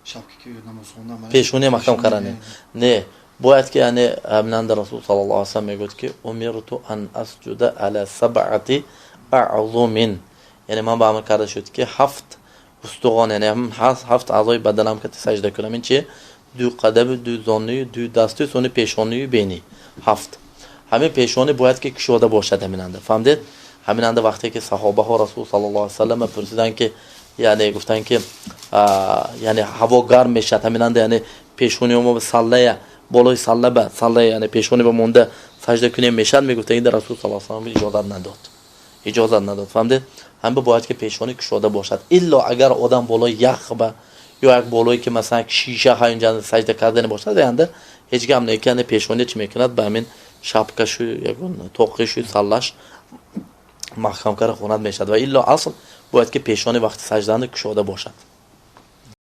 Шапка ки намоз хондан. Пешонӣ маҳкам кардане не бояд ки, яъне ҳаминанда Расул саллаллоҳу алайҳи васаллам мегӯяд, ки أمرت أن أسجد على سبعة أعظم, яъне ман ба амр карда шуд, ки ҳафт устухон, яъне ҳафт аъзои баданам ки сажда кунам. Ин чи? Ду қадаму, ду зоную, ду дасту, сони пешонию бени, ҳафт. Ҳамин пешонӣ бояд ки кушода бошад. Ҳаминанда, фаҳмдед, ҳаминанда вақте ки саҳобаҳо Расул саллаллоҳу алайҳи васаллам пурсиданд, ки яъне гуфтанд, ки яъне ҳаво гарм мешавад, ҳаминанда яъне пешонии мо саллая болои салла ба саллая, яъне пешонӣ ба монда сажда кунем, мешавад, мегуфтанд. Ин Расул саллаллоҳу алайҳи васаллам иҷозат надод, иҷозат надод. Фаҳмдед, ҳамин бояд ки пешонӣ кушода бошад, илло агар одам болои ях ба ё як болое ки масалан шиша ҳа инҷа сажда кардани бошад, янда ҳеҷ гап не, ки яъне пешонӣ чӣ мекунад, ба ҳамин шапкашу ягон тоқишу саллаш маҳкам карда хонад мешавад. Ва илло асл бояд ки пешонӣ вақти саждани кушода бошад.